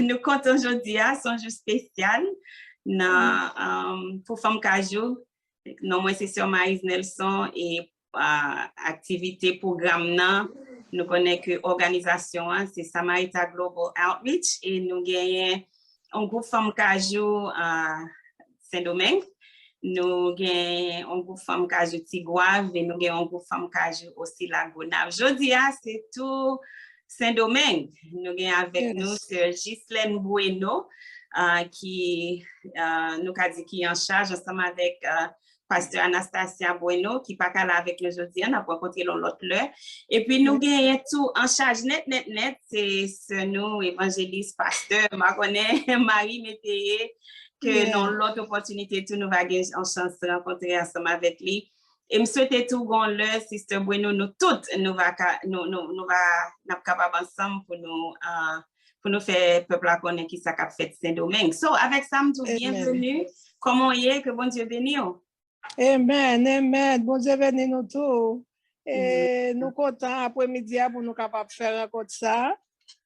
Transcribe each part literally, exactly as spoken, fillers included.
Nou kontan jodi a, se yon jou espesyal nan, um, pou Fanm Kajou. Non mwen se Sè Marise Nelson e, uh, aktivite pwogram nan, nou konnen ke òganizasyon an se Samarita Global Outreach e nou genyen yon gwoup Fanm Kajou, uh, Sendomeng. Nou gen yon gwoup Fanm Kajou Tigwav e nou gen yon gwoup Fanm Kajou osi Lagonav. Jodi a, se tou Sendomeng. Nou gen avèk nou Sè Ghislaine Bueno, uh, ki, uh, nou ka di ki an chaj ansanm avèk, uh, Pastè Anastasia Bueno, ki pa ka la avèk nou jodi a, n ap rankontre l yon lòt lè. Epi nou genyen tou an chaj nèt, nèt, nèt, se sè nou, evanjelis, pastè, m pa konnen, Marie Métayer, ke nan yon lòt opòtinite tou nou va gen yon chans rankontre ansanm avèk li. E m swete tou gon lè, Sister Bueno, nou tout, nou va ka, nou, nou, nou va, n ap kapab ansanm pou nou, uh, pou nou fè pèp la konnen ki sa k ap fèt Sendomeng. So, avèk sa, m di w byenveni. Kòman w ye? Ke Bondye beni w. Amen, amen. Bondye beni nou tou. E nou kontan apremidi a pou nou kapab fè rankont sa.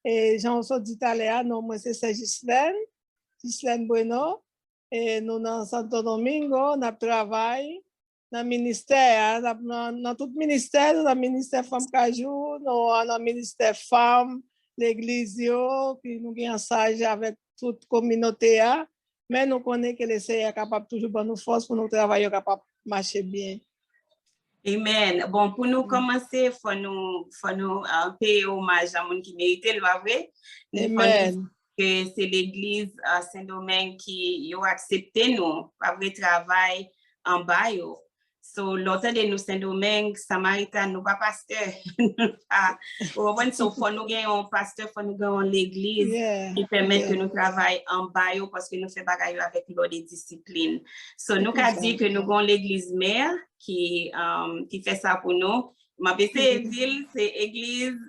E jan w sot di talè a, non mwen se Sè Ghislaine, Ghislaine Bueno. E nou nan Santo Domingo, n ap travay nan ministè a, n ap nan, nan tout ministè, nou nan ministè Fanm Kajou, nou nan ministè fanm, legliz yo, ki nou gen an chaj avèk tout kominote a. Men nou konnen ke Lesenyè kapab toujou ban nou fòs pou nou travay yo kapab mache byen. Amen. Bon, pou nou kòmanse, fò nou, fò nou, uh, peye omaj a moun ki merite l, pa vre? Fò nou di ke se legliz, uh, Sendomeng ki yo aksepte nou, pa vre, travay anba yo. So, lè w tande nou Sendomeng, Samaritan, nou pa pastè. Nou pa, ou konprann? So, fò nou gen yon pastè, fò nou gen yon legliz ki pèmèt ke nou travay anba yo, paske nou fè bagay yo avèk lòd e disiplin. So, nou ka di ke nou gen yon legliz mè ki, um, ki fè sa pou nou. M ap eseye di l, se Egliz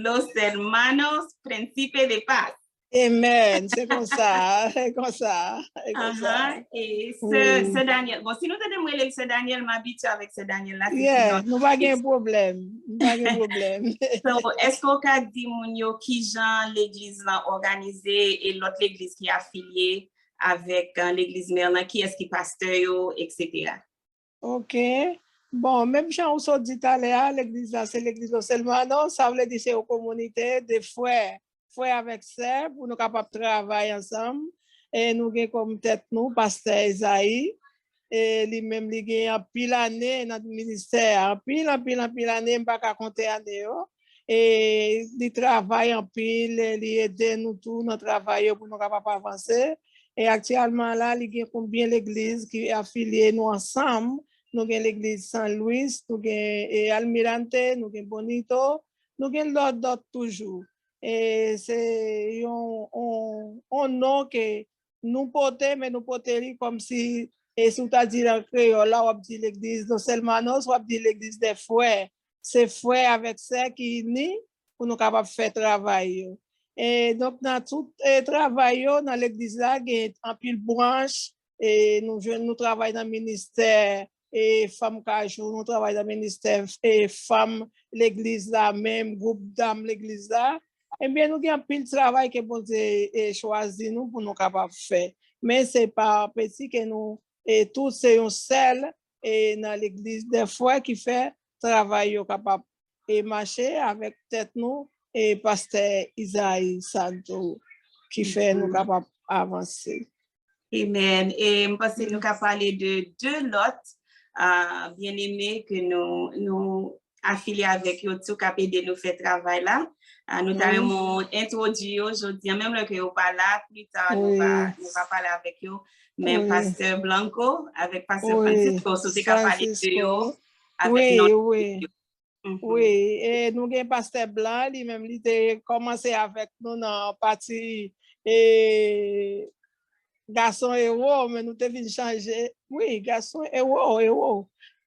Los Hermanos Príncipe de Paz. Amen. Se konsa, se konsa, se konsa. Aha, e sè, sè Daniel. Bon, si nou tande m rele l sè Daniel, m abitye avèk sè Daniel la, se ti non. Nou pa gen pwoblèm. Nou pa gen pwoblèm. So, èske w ka di moun yo kijan legliz lan òganize e lòt legliz ki afilye avèk, uh, legliz mè lan, kiyès ki pastè yo, etsetera? Ok. Bon, menm jan ou sot di talè a, legliz la se legliz Los Hermanos, sa vle di se yon kominite de frè, frè avèk sè, pou nou kapab travay ansanm. E nou gen kòm tèt nou, pastè Esaïe. E li menm, li gen anpil ane nan ministè a, anpil, anpil, anpil ane, m pa ka konte ane yo. E li travay anpil, e li ede nou tou nan travay yo pou nou kapab avanse. E aktyèlman la, li gen konbyen legliz ki afilye nou ansanm. Nou gen legliz San Luis, nou gen, e, Almirante, nou gen Bonito, nou gen lòt, dòt toujou. E se yon, yon, yon non ke nou pote, men nou pote li kòmsi, e si w ta di l an kreyòl la, w ap di legliz Los Hermanos, w ap di legliz dè frè. Se frè avèk sè ki ini pou nou kapab fè travay yo. E donk, nan tout, e, travay yo, nan legliz la, gen anpil branch, e nou jwenn, nou travay nan ministè, e fanm kajou, nou travay nan ministè, e fanm legliz la, menm gwoup dam legliz la. Ebyen, nou gen anpil travay ke Bondye, e, chwazi nou pou nou kapab fè. Men se pa peti ke nou, e, tout se yon sèl, e, nan legliz dè frè ki fè travay yo kapab, e, mache avèk tèt nou, e, pastè Isaïe Santo ki fè nou kapab avanse. Amen. E m panse nou ka pale de de lòt, ah, byeneme ke nou, nou afilye avèk yo tou k ap ede nou fè travay la. Ah, nou ta renmen entwodui yo jodi a, menm lè ke yo pa la, pita nou va, nou va pale avèk yo. Men Pastè Blanco avèk Pastè Francisco, si w te ka pale de yo avèk non yo. Wi, e nou gen Pastè Blanc, li menm li te kòmanse avèk nou nan pati, e, Gason Ewo, men nou te vin chanje. Wi, Gason Ewo, Ewo.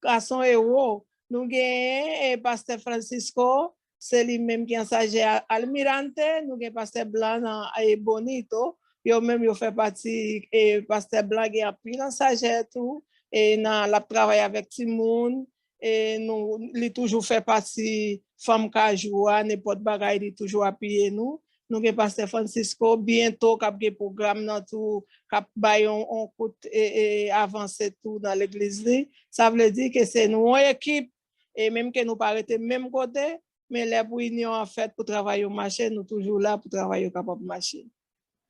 Gason Ewo. Nou gen, e, Pastè Francisco, se li menm ki ansajè a Almirante, nou gen Pastè Blanc nan, e, Bonito. Yo menm yo fè pati, e, Pastè Blanc gen anpil ansajè tou, e, nan, l ap travay avèk timoun, e nou, li toujou fè pati Fanm Kajou a, nenpòt bagay li toujou apiye nou. Nou gen pastè Francisco, byento k ap gen pwogram nan tou, k ap bay yon, yon kout e, e, avanse tou nan legliz li. Sa vle di ke se nou yon ekip, e menm ke nou pa rete menm kote, men lè pou inyon an fèt, pou travay yo mache, nou toujou la pou travay yo kapab mache.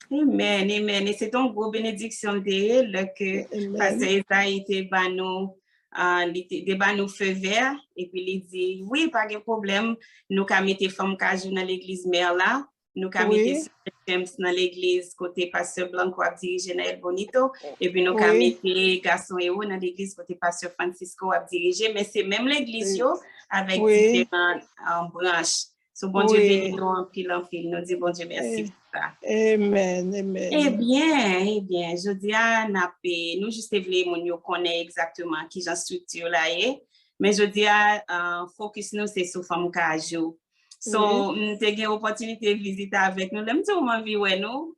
Amen, amen. E se te yon gwo benediksyon l te ye lè ke pastè Esayi te ba nou, uh, li te, te ba nou feu vert, epi li di, wi, pa gen pwoblèm, nou ka mete fanm kajou nan legliz mè la, nou ka mete Sè James nan legliz kote pastè Blanco ap dirije nan El Bonito, epi nou ka mete gason Ewo nan legliz kote pastè Francisco ap dirije, men se menm legliz yo avèk diferan um, branch. So Bondye beni nou anpil anpil. Nou di Bondye mèsi pou sa. Amen, amen. Ebyen, ebyen, jodi a n ap, nou jis te vle moun yo konnen egzakteman kijan estrikti la ye. Men jodi a, uh, fokis nou se sou fanm kajou. So, m te gen opòtinite vizite avèk nou. Lè m di w m anvi wè nou,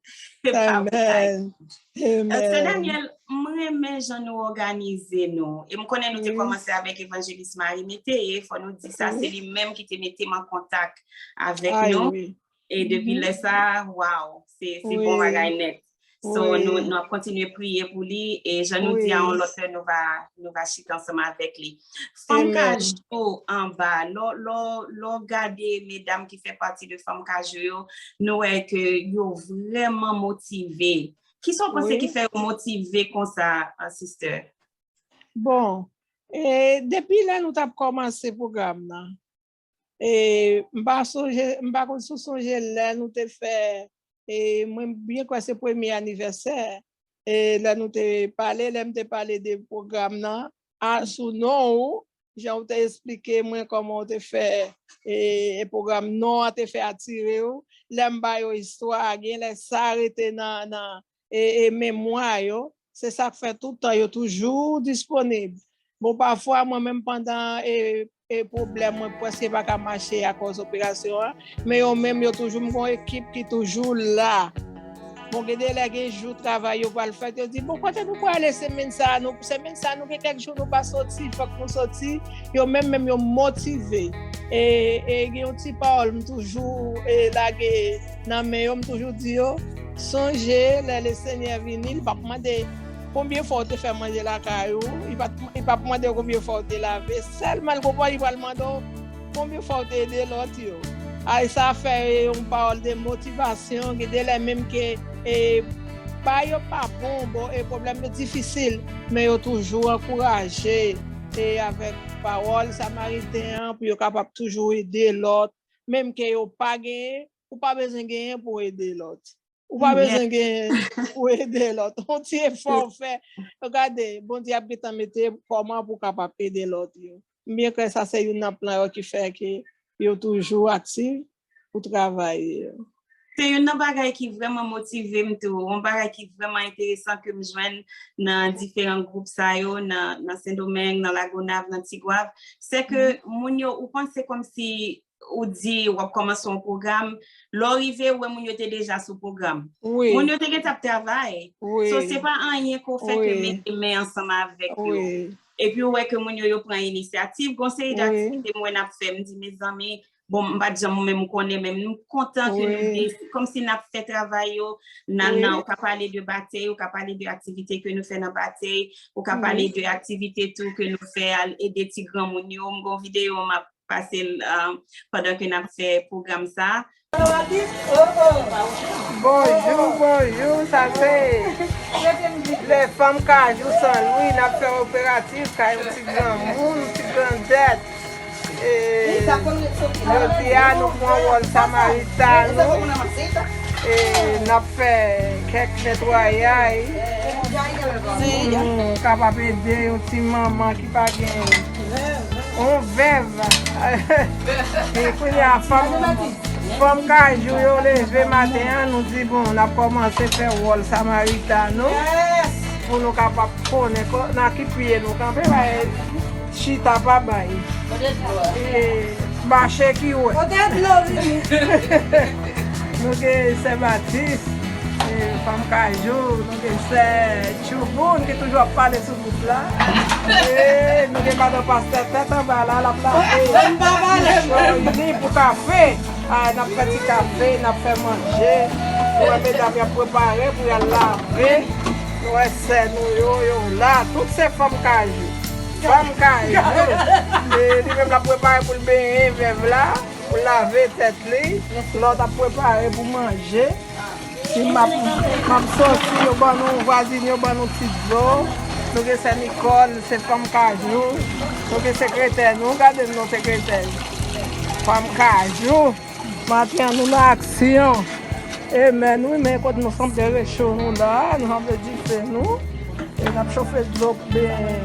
se pa blag. Sè Daniel, m renmen jan nou òganize nou. E m konnen nou te kòmanse avèk Evanjelis Marie Métayer, fò nou di sa, se li menm ki te mete m an kontak avèk nou. E depi lè sa, waw, se se bon bagay nèt. So, nou, nou ap kontinye priye pou li, e jan nou di a yon lòt lè, nou va, nou va chita ansanm avèk li. Fanm kajou anba, lè w gade medam ki fè pati de fanm kajou yo, nou wè ke yo vrèman motive. Kisa w panse ki fè yo motive konsa, sister? Bon, e depi lè nou t ap kòmanse pwogram nan, e m pa sonje, m pa konn si w sonje lè nou te fè, e mwen byen kwè se premye anivèsè, e lè nou te pale, lè m te pale de pwogram nan, a, sou non ou, jan w te esplike mwen kòman w te fè, e, e pwogram non an te fè atire w. Lè m ba yo istwa a, gen lè sa rete nan, nan e, e memwa yo. Se sa k fè tout tan yo toujou disponib. Bon, pafwa, mwen menm pandan e, e pwoblèm mwen prèske pa ka mache akòz operasyon an, men yo menm yo toujou, m gen yon ekip ki toujou la. Bon, gen de lè gen jou travay yo pral fèt, yo di, bon, kote nou prale semèn sa a? Nou, semèn sa a, nou gen kèk jou nou pa soti, fòk nou soti. Yo menm, menm yo motive. E, e gen yon ti pawòl m toujou e, lage nan men yo, m toujou di yo, sonje, lè Lesenyè vini, li p ap mande konbyen fwa w te fè manje lakay ou, li p ap, li p ap mande w konbyen fwa w te lave, sèlman l konprann, li pral mande w konbyen fwa w te ede lòt yo. Ay, sa fè e, yon pawòl de motivasyon, gen de lè menm ke e, bagay yo pa bon, bon, e pwoblèm yo difisil, men yo toujou ankouraje e avèk pawòl samariten an pou yo kapab toujou ede lòt, menm ke yo pa genyen, ou pa bezwen genyen pou w ede lòt. Ou pa bezwen genyen pou w ede lòt. Yon ti efò w fè, gade, Bondye ap gentan mete kòman pou w kapab ede lòt yo. M byen kwè sa se youn nan plan yo ki fè ke yo toujou aktif pou travay yo. Se youn nan bagay ki vrèman motive m tou, yon bagay ki vrèman enteresan ke m jwenn nan diferan gwoup sa yo, nan, nan Sendomeng, nan Lagonav, nan Tigwav, se ke moun yo, ou panse kòmsi ou di w ap kòmanse yon pwogram, lè w rive, ou wè moun yo te deja sou pwogram. Moun yo te gentan ap travay. So, se pa anyen ke w fè ke mete men ansanm avèk yo. Epi ou wè ke moun yo, yo pran inisyativ, gon seri de aktivite m wè n ap fè, m di, mezanmi, bon, m pa t janm menm konnen, men m kontan ke nou de, kòmsi n ap fè travay yo, nan, nan, ou ka pale de batèy, ou ka pale de aktivite ke nou fè nan batèy, ou ka pale de aktivite tou ke nou fè al ede ti granmoun yo, m gon videyo m ap pase l, uh, pandan ke n ap fè pwogram sa. Bonjou, bonjou, sa se le fanm kajou San Lwi, n ap fè operatif kay yon ti granmoun, yon ti grandèt. E, jodi a, nou pran wòl samarita nou. E, n ap fè kèk netwayay pou nou kapab ede yon ti manman ki pa gen yon vèv. E kounye a, fanm, fanm kajou yo leve maten an, nou di, bon, n ap kòmanse fè wòl samarita nou pou nou kapab konnen nan ki pye nou kanpe, paske chita pa bay. E, mache ki wè. Nou gen sè Batis, e, fanm kajou, nou gen sè Tchouboun ki toujou ap pale sou bout la. E, nou gen madan pastè tèt anba la, l ap lave. Li pou kafe. Ah, n ap fè ti kafe, n ap fè manje. Nou wè medam y ap prepare pou y al lave. Nou wè sè nou yo, yo la. Tout se fanm kajou. Fanm kajou. E li menm l ap prepare pou l benyen vèv la, pou l lave tèt li. Lòt ap prepare pou manje. Si m ap, m ap soti, yo ban nou, vwazin yo ban nou ti dlo. Nou gen sè Nicole, se fanm kajou. Nou gen sekretè nou, gade non sekretè. Fanm kajou. Maten an, nou nan aksyon. Amen, wi, men kote nou sanble recho nou la, nou sanble dife nou. E n ap chofe dlo pou ben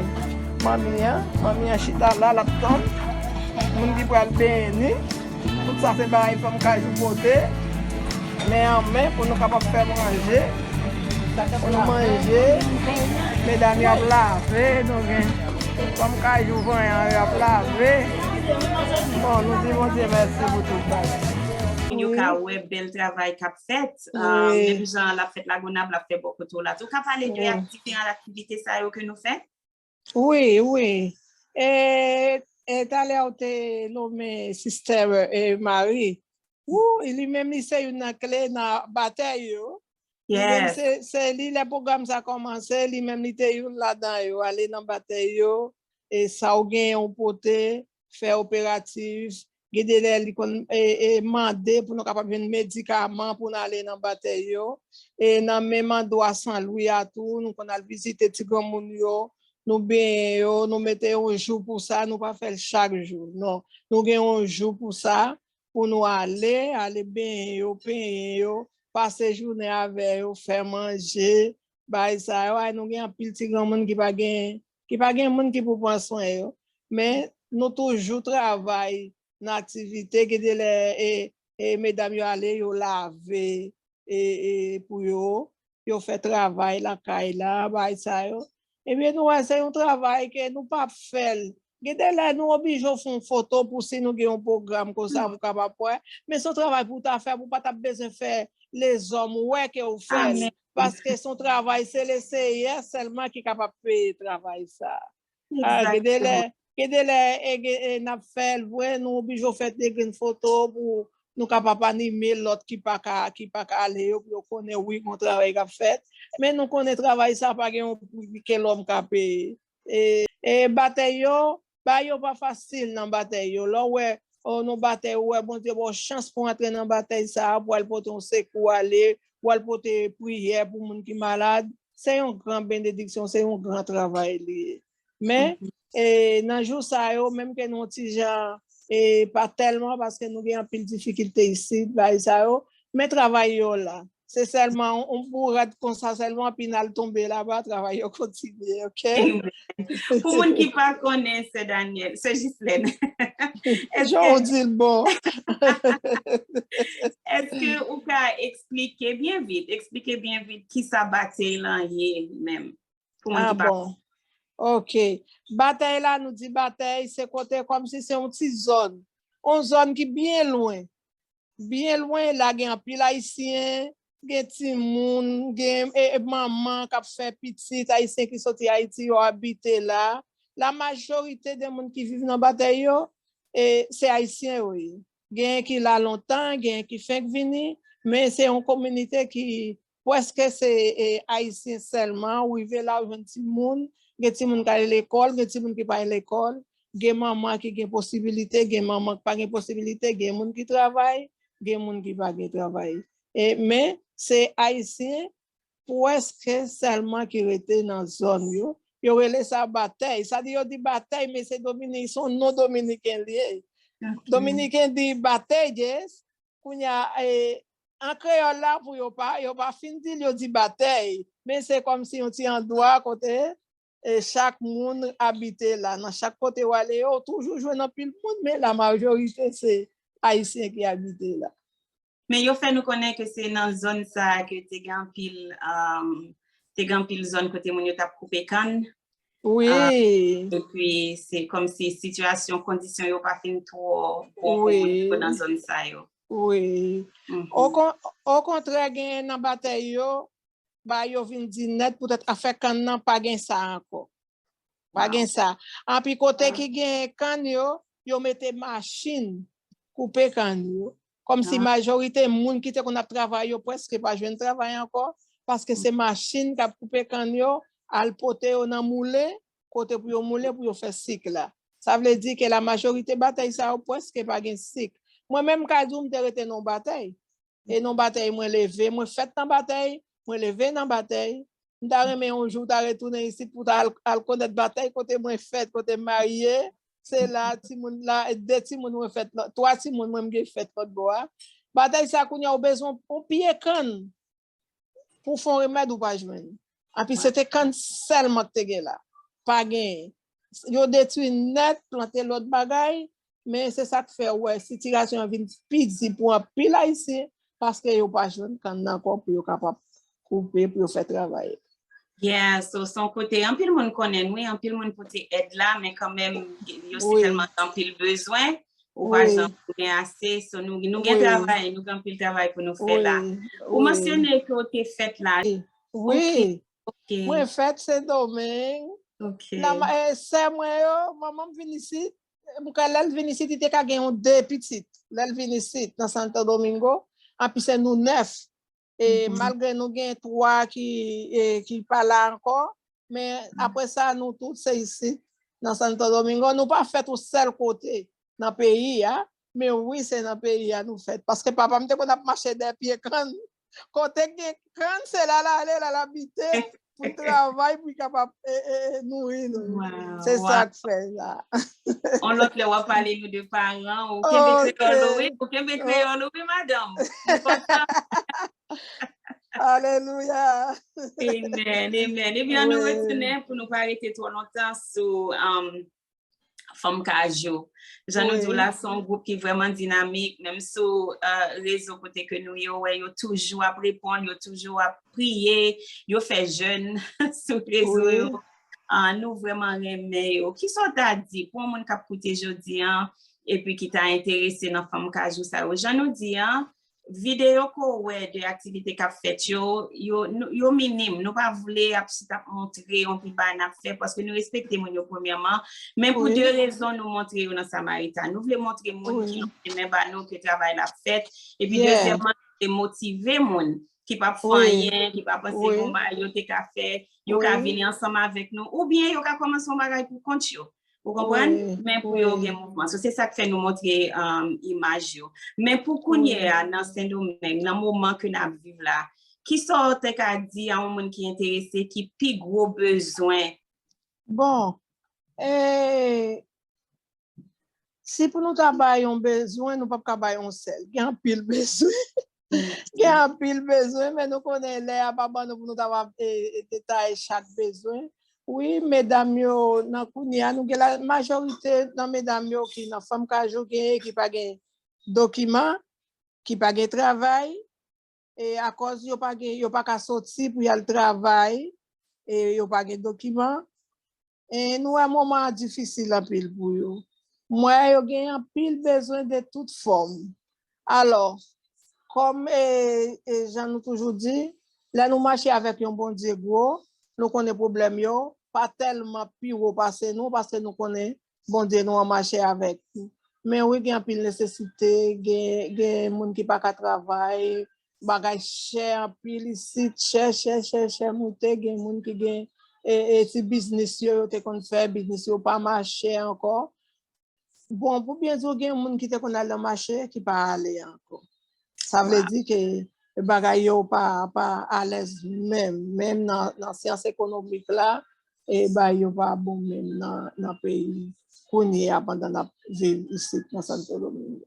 manmi an. Manmi an chita la, l ap tann moun ki pral benyen ni. Tout sa se bagay fanm kajou pote. Men an men pou nou kapab fè manje. Pou nou manje. Medam yo ap lave, nou gen fanm kajou vanyan yo ap lave. Bon, nou di Bondye mèsi pou tout bagay. Pou yo ka wè bèl travay k ap fèt. Wi. Menm jan l ap fèt Lagonab, l ap fèt bò kote w la tou. Ou ka pale de diferan aktivite sa yo ke nou fè? Wi, wi. E, e talè ou te nonmen Sister e, Marie. Ou, li menm li se youn nan kle nan batèy yo. Li menm se, se li lè pwogram sa kòmanse, li menm li te youn ladan yo, ale nan batèy yo. E sa w genyen w pote, fè operatif, gen de lè li konn e, e, mande pou nou kapab jwenn medikaman pou n ale nan batèy yo. E nan menm andwa San Lwi a tou, nou konn al vizite ti granmoun yo, nou benyen yo, nou mete yon jou pou sa, nou pa fè l chak jou. Non, nou gen yon jou pou sa, pou nou ale, ale benyen yo, penyen yo, pase jounen avè yo, fè manje, bay sa yo. Ay, nou gen anpil ti granmoun ki pa gen, ki pa gen moun ki pou pran swen yo. Men, nou toujou travay nan aktivite, gen de lè e, e medam yo ale, yo lave e, e pou yo, yo fè travay lakay la, bay sa yo. Ebyen, nou wè se yon travay ke nou p ap fè l. Gen de lè nou oblije w fè yon foto pou si nou gen yon pwogram konsa pou kapab wè. Men se yon travay pou w ta fè, pou w pa t ap bezwen fè lezòm wè ke w fè l. Paske se yon travay, se Leseyè sèlman ki kapab peye travay sa. Ah, gen de lè, gen de lè e, gen, e, n ap fè l vre, nou oblije w fè de grenn foto pou nou kapab anime lòt ki pa ka, ki pa ka ale yo, pou yo konnen wi, gon travay k ap fèt. Men nou konnen travay sa pa gen yon pri ke lòm ka peye. E, e batèy yo, bagay yo pa fasil nan batèy yo. Lè w wè, o, nan batèy, ou wè Bondye ba w chans pou w antre nan batèy sa a, pou w al pote yon sekou ale, pou w al pote priyè pou moun ki malad. Se yon gran benediksyon, se yon gran travay li ye. Men, e, nan jou sa yo, menm ke nou ti jan, e, pa tèlman, paske nou gen anpil difikilte isit, bagay sa yo, men travay yo la. Se sèlman yon, yon bourad konsa sèlman, epi n al tonbe laba, travay yo kontinye, oke? Pou moun ki pa konnen, Sè Daniel, Sè Jislèn, èske, jan w di l bon. Èske ou ka eksplike byen vit, eksplike byen vit kisa batèy lan ye menm? Pou moun ki pa... Ah bon. Ok. Batèy la, nou di batèy, se kote kòmsi se yon ti zòn. Yon zòn ki byen lwen. Byen lwen, la gen anpil Ayisyen, gen timoun, gen e, e, manman k ap fè pitit, Ayisyen ki soti Ayiti, yo abite la. La majorite de moun ki viv nan batèy yo, e, se Ayisyen yo ye. Genyen ki la lontan, genyen ki fenk vini, men se yon kominite ki prèske se, e, Ayisyen sèlman. Ou rive la, ou jwenn timoun, gen timoun k ale lekòl, gen timoun ki pa al lekòl, gen manman ki gen posibilite, gen manman ki pa gen posibilite, gen moun ki travay, gen moun ki pa gen travay. E, men, se Ayisyen prèske sèlman ki rete nan zòn yo. Yo rele sa batèy. Sa di yo di batèy, men se Domini-, se yon non dominiken li ye. Ok. Dominiken di bateyes. Kounye a, e, an kreyòl la, pou yo pa, yo pa fin di l, yo di batèy. Men se kòmsi yon ti andwa kote, e, chak moun abite la. Nan chak kote w ale yo, ou toujou jwenn anpil moun, men la majorite se Ayisyen ki abite la. Men yo fè nou konnen ke se nan zòn sa a ke te gen anpil, um, te gen anpil zòn kote moun yo t ap koupe kann. Wi. Ah, epi se kòmsi sitiyasyon, kondisyon yo pa fin twò bon pou moun yo nan zòn sa yo. Wi. Mhm. Okon-, okontrè, genyen nan batèy yo, ba yo vin di nèt poutèt afè kann nan pa gen sa ankò. Pa gen sa. Anpi kote ki gen kann yo, yo mete machin koupe kann yo. Kòmsi majorite moun ki te konn ap travay yo prèske pa jwenn travay ankò, paske se machin k ap koupe kann yo, al pote yo nan moulen, kote pou yo moulen, pou yo fè sik la. Sa vle di ke la majorite batèy sa yo prèske pa gen sik. Mwen menm, m ka di w, m te rete nan batèy. E nan batèy, mwen leve, mwen fèt nan batèy, mwen leve nan batèy. M ta renmen yon jou ta retounen isit pou ta al, al konèt batèy kote mwen fèt, kote m marye. Se la timoun la, de timoun mwen fèt, lò- twa timoun mwen m gen fèt lòt bò a. Batèy sa kounye a ou bezwen yon pye kann pou fè yon remèd ou pa jwenn. Anpi se te kann sèlman k te gen la. Pa gen. Yo detwi nèt, plante lòt bagay, men se sa k fè ou wè sitiyasyon an vin pi di pou anpil Ayisyen, paske yo pa jwenn kann nan ankò pou yo kapab koupe, pou yo fè travay. Yeah, so se yon kote, anpil moun konnen, wi, anpil moun pote èd la, men kanmenm, yo se tèlman anpil bezwen, ou pa janm gen ase, so nou, nou gen travay, nou gen anpil travay pou nou fè la. Ou mansyone ke w te fèt la. Wi, mwen fèt Sendomeng. Sè mwen yo, manman m vin isit, m kwè lè l vin isit, li te ka gen yon de pitit. Lè l vin isit, nan Santo Domingo, anpi se nou nèf. E malgre nou gen twa ki, e, ki pa la ankò, men apre sa, nou tout se isit, nan Santo Domingo. Nou pa fèt yon sèl kote nan peyi a, men wi, se nan peyi a nou fèt. Paske papa m te konn ap mache dèyè pye kann. Kote gen kann, se la l ale, la l abite, pou l travay, pou l kapab e, e, e, nouri nou. Se sa k fè la. On lòt lè w ap pale nou de paran, ou kenbe kreyòl ou, wi, ou kenbe kreyòl ou, wi, madanm. Alelouya. Amen, amen. Ebyen, nou retounen pou nou pa rete twò lontan sou um, Fanm Kajou. Jan nou di w la, se yon gwoup ki vrèman dinamik, menm sou uh, rezo kote ke nou ye, ou wè yo toujou ap reponn, yo toujou ap priye, yo fè jèn sou rezo yo. Uh, nou vrèman renmen yo. Kisa w ta di pou yon moun k ap koute jodi an, epi ki ta enterese nan Fanm Kajou sa yo? Jan nou di an, videyo ke w wè de aktivite k ap fèt yo, yo, yo minim. Nou pa vle ap chita ap montre yon pil bagay n ap fè, paske nou respekte moun yo premyèman. Men pou de rezon nou montre yo nan Samarita. Nou vle montre moun ki nan chemen ba nou ke travay la ap fèt. Epi dezyèmman, nou vle motive moun ki p ap fè anyen, ki pa panse gen yon bagay yo te ka fè, yo ka vini ansanm avèk nou, oubyen yo ka kòmanse yon bagay pou kont yo. Ou konprann? Men pou yo gen mouvman. So, se sa k fè nou montre um, imaj yo. Men pou kounye a, nan Sendomeng, nan moman ke n ap viv la, kisa w te ka di a yon moun ki enterese, ki pi gwo bezwen? Bon, e, si pou nou ta bay yon bezwen, nou p ap ka bay yon sèl. Gen anpil bezwen. Gen anpil bezwen, men nou konnen lè a pa ban nou pou nou ta va e, e, detaye chak bezwen. Wi, medam yo, nan kounye a, nou gen la majorite nan medam yo ki nan Fanm Kajou genyen ki pa gen dokiman, ki pa gen travay, e akòz yo pa gen, yo pa ka soti pou y al travay, e yo pa gen dokiman. E nou wè moman an difisil anpil pou yo. M wè yo gen anpil bezwen de tout fòm. Alò, kòm e, e jan nou toujou di, lè nou mache avèk yon Bondye gwo, nou konnen pwoblèm yo pa tèlman pi wo pase nou, paske nou konnen Bondye nou an mache avèk nou. Men wi, gen anpil nesesite, gen, gen moun ki pa ka travay, bagay chè anpil isit, chè, chè, chè, chè moute, gen moun ki gen e, e ti biznis yo, yo te konn fè, biznis yo pa mache ankò. Bon, pou byen di w, gen moun ki te konn al nan mache ki pa ale ankò. Sa vle di ke bagay yo pa, pa alèz menm, menm nan, nan syans ekonomik la, e bagay yo pa bon menm nan, nan peyi kounye a pandan n ap viv isit nan Santo Domingo.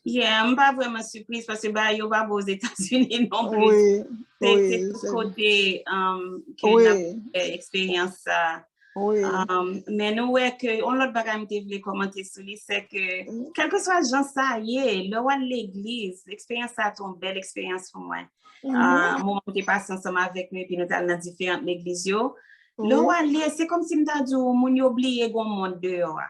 Yeah, m pa vrèman sipriz paske bagay yo pa bon Ozetazini non plis. Se tout kote um, ke n ap fè eksperyans sa. Um, men nou wè ke yon lòt bagay m te vle kòmante sou li, se ke kèlkeswa jan sa ye, lè w al legliz, eksperyans sa a te yon bèl eksperyans pou mwen. Uh, moman m te pase ansanm avèk nou epi nou t al nan diferan legliz yo. Lè w ale, se kòmsi m ta di w, moun yo bliye gon mond deyò a.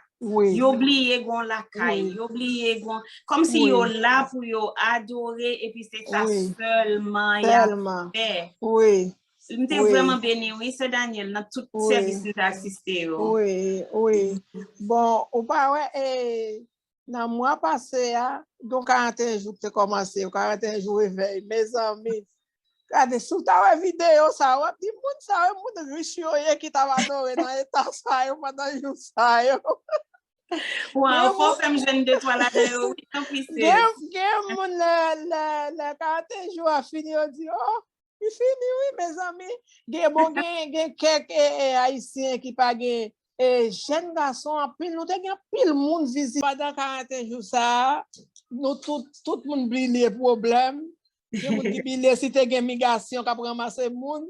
Yo bliye gon lakay, yo bliye gon, kòmsi yo la pou yo adore epi se sa sèlman y ap fè. M te vrèman beni wi, sè Daniel, nan tout sèvis m te asiste yo. Wi, wi. Bon, ou pa wè, e, Nan mwa pase a, gen yon karannteyen jou ki te kòmanse, yon karannteyen jou revèy. Mezanmi, gade, si w ta wè videyo sa, w ap di, moun sa yo, moun rich yo ye ki t ap adore nan eta sa yo pandan jou sa yo. Wow, fò fè m jwenn de twa ladan yo, wi, tanpri sis. Gen, gen moun lè, lè, lè karannteyen jou a fini, yo di, oh, li fini, wi, mezanmi. Gen, bon, gen, gen kèk e, e, Ayisyen ki pa gen e, jèn gason, anpil, nou te gen anpil moun vizite. Pandan karannteyen jou sa a, nou tout, tout moun bliye pwoblèm. Gen moun ki bliye si te gen migrasyon k ap ranmase moun.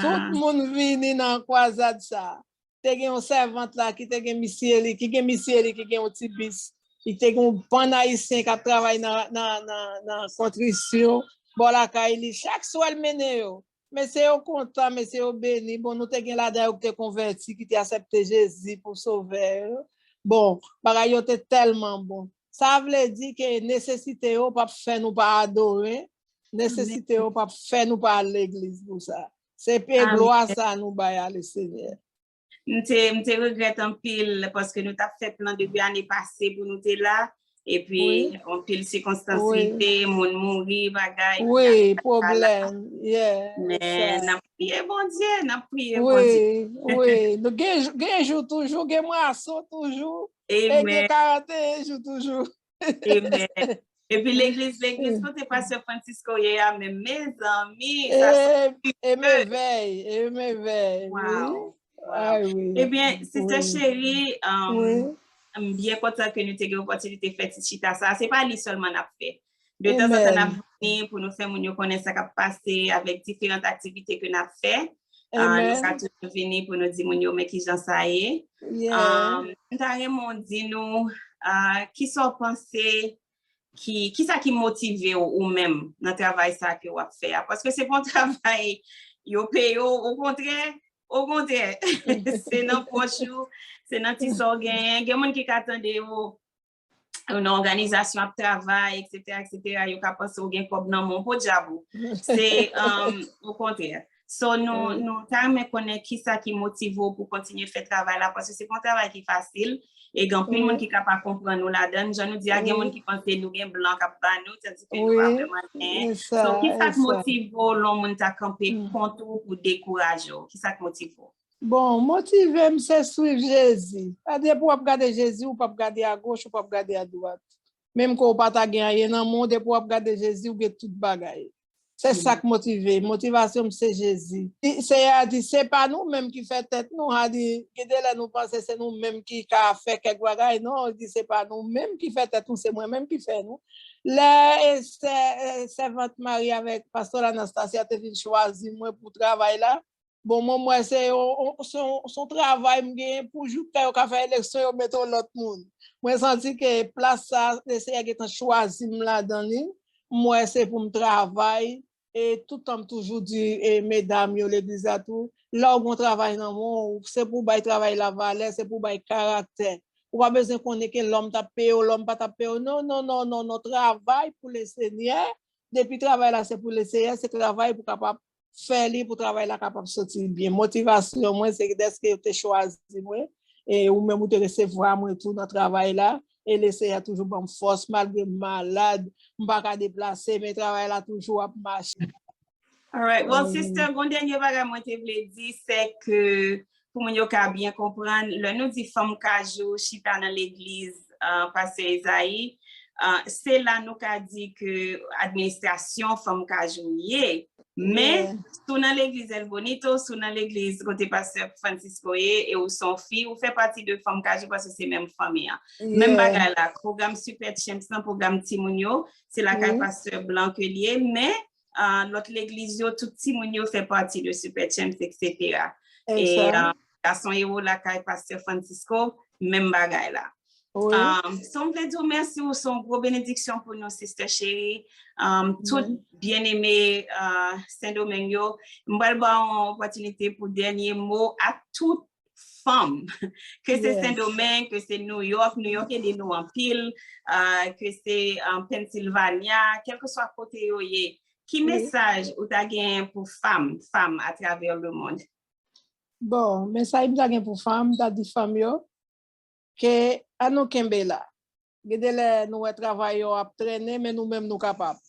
Tout moun vini nan kwazad sa a. Te gen yon sèvant la ki te gen misye li, ki gen misye li, ki gen yon ti bis. Li te gen yon bann Ayisyen k ap travay nan, nan, nan, nan kontrisyon, bò lakay li. Chak swa l mennen yo. Mesye yo kontan, mesye yo beni. Bon, nou te gen ladan yo ki te konvèti, ki te aksepte Jezi pou Sovè yo. Bon, bagay yo te tèlman bon. Sa vle di ke nesesite yo p ap fè nou pa adore, nesesite yo p ap fè nou pa al legliz pou sa. Se pe glwa sa nou bay a Lesenyè. M te, m te regrèt anpil paske nou t ap fè plan depi ane pase pou nou te la. Epi, anpil sikonstans rive, moun mouri, bagay. Wi, pwoblèm. Men n ap priye Bondye, n ap priye Bondye. Wi, wi. Gen jou toujou, gen mwaso toujou. E gen karannteyen jou toujou. Epi legliz, legliz kote pastè Francisco ye a menm, mezanmi, sa se e mevèy, e mevèy. Wow. Ebyen, Sister Cherie, m byen kontan ke nou te gen opòtinite fè ti chita sa. Se pa li sèlman n ap fè. De tanzantan n ap vini pou nou fè moun yo konnen sa k ap pase avèk diferan aktivite ke n ap fè. Nou ka toujou vini pou nou di moun yo men kijan sa ye. M ta renmen w di nou kisa w panse, ki, kisa ki motive w ou menm nan travay sa ke w ap fè a? Paske se pa yon travay yo peye w, okontrè, okontrè, se nan pòch ou, se nan ti sa w genyen. Gen moun ki ka tande yo, ou nan òganizasyon ap travay, etsetera, etsetera, yo ka panse ou gen kòb nan men w, podyab ou. Se, um, okontrè. So, nou, nou ta renmen konnen kisa ki motive w pou kontinye fè travay la, paske se pa yon travay ki fasil, e gen anpil moun ki ka pa konprann ou ladan. Jan nou di a, gen moun ki panse nou gen blan k ap ba nou, tandike nou pa vrèman gen. So, kisa k motive w lè yon moun ta kanpe kont ou pou dekouraje w? Kisa k motive w? Bon, motive m se swiv Jezi. Sa depi w ap gade Jezi, ou p ap gade agoch, ou p ap gade adwat. Menm ke w pa ta gen anyen nan men w, depi w ap gade Jezi, ou gen tout bagay. Se sa k motive. Motivasyon m se Jezi. Senyè a di, se pa nou menm ki fè tèt nou. A di, gen de lè nou panse se nou menm ki ka fè kèk bagay. Non, li di, se pa nou menm ki fè tèt nou, se mwen menm ki fè nou. Lè e sè, e sèvant Mari avèk pastè Anastasia te vin chwazi mwen pou travay la, Bon, mwen, m wè se yon, se yon, se yon travay m genyen pou jouk lè yo ka fè eleksyon, yo mete yon lòt moun. Mwen santi ke plas sa, Lesenyè gentan chwazi m ladan li. M wè se pou m travay. E tout tan m toujou di e medam yo legliz la tou, lè w gen yon travay nan men w, se pou w bay travay la valè, se pou w bay karaktè. Ou pa bezwen konnen ke lòm t ap peye w, lòm pa t ap peye w. Non, non, non, non, non. Travay pou Lesenyè. Depi travay la se pou Lesenyè, se travay pou kapab fè li pou travay la kapab soti byen. Motivasyon mwen se dèske yo te chwazi mwen, e ou menm ou te resevwa mwen tou nan travay la, e Lesenyè toujou ban m fòs malgre m malad, m pa ka deplase, men travay la toujou ap mache. Alright, well, sister, gon dènye bagay mwen te vle di, se ke pou moun yo ka byen konprann, lè nou di fanm kajou chita nan legliz, uh, pastè Ezayi, uh, se la nou ka di ke administrasyon fanm kajou ye. Men, si w nan legliz El Bonito, si w nan legliz kote pastè Francisco ye, e ou se yon fi, ou fè pati de fanm kajou paske se menm fanmi an. Menm bagay la, pwogram Super Champs nan, pwogram timoun yo, se lakay pastè blan ke l ye, men uh, lòt legliz yo, tout timoun yo fè pati de Super Champs, etsetera. E uh, gason yo lakay pastè Francisco, menm bagay la. Um, so m vle di w mèsi, ou se yon gwo benediksyon pou nou, sister cheri. Um, tout byeneme uh, Sendomeng yo, m pral ba w yon opòtinite pou dènye mo a tout fanm, ke se Sendomeng, ke se New York, New York ede nou anpil, uh, ke se um, Pennsylvania, kèlkeswa kote yo ye. Ki mesaj ou ta genyen pou fanm, fanm atravè lemond? Bon, mesaj m ta gen pou fanm, m ta di fanm yo, ke an nou kenbe la. Gen de lè nou wè travay yo ap trennen, men nou menm nou kapab.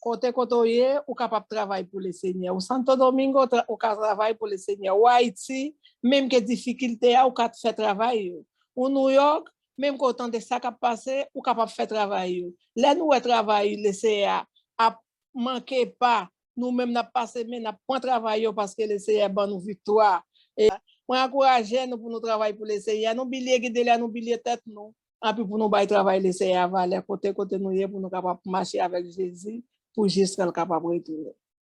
Kote kote w ye, ou kapab travay pou Lesenyè. Ou Santo Domingo, ou ka travay pou Lesenyè. Ou Ayiti, menm ke difikilte a, ou ka fè travay yo. Ou Nouyòk, menm ke w tande sa k ap pase, ou kapab fè travay yo. Lè nou wè travay Lesenyè a ap manke pa, nou menm n ap pase men, n ap pran travay yo paske Lesenyè ban nou viktwa. E mwen ankouraje nou pou nou travay pou Lesenyè. Nou bliye gen de lè nou bliye tèt nou. Anpi pou nou bay travay Lesenyè a valè kote kote nou ye pou nou kapab mache avèk Jezi pou jis lè l kapab retounen.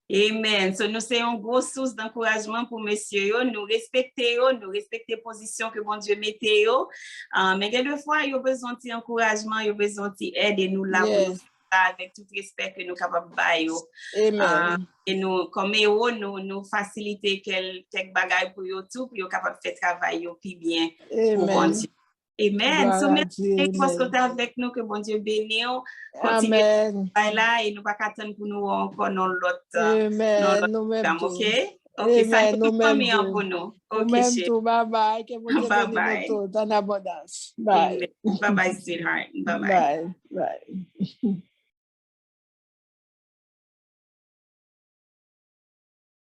Amen. So nou se yon gwo sous dankourajman pou mesye yo. Nou respekte yo, nou respekte pozisyon ke Bondye mete yo. Uh, men gen de fwa yo bezwen ti ankourajman, yo bezwen ti èd e nou la pou nou fè sa avèk tout respè ke nou kapab ba yo. Amen. Uh, e nou, kòm ewo, nou, nou fasilite kèk bagay pou yo tou, pou yo kapab fè travay yo pi byen pou Bondye. Amen. So, mèsi paske w te avèk nou, ke Bondye beni w. Kontinye travay la e nou pa ka tann pou nou wè w ankò nan lòt Amen. Nou menm tou. Ok, sa nou tout fanmi an pou nou. Ou menm tou, bye bye. Ke Bondye beni nou tout an abondans. Bye. Bye bye, sweetheart. Bye bye. Bye.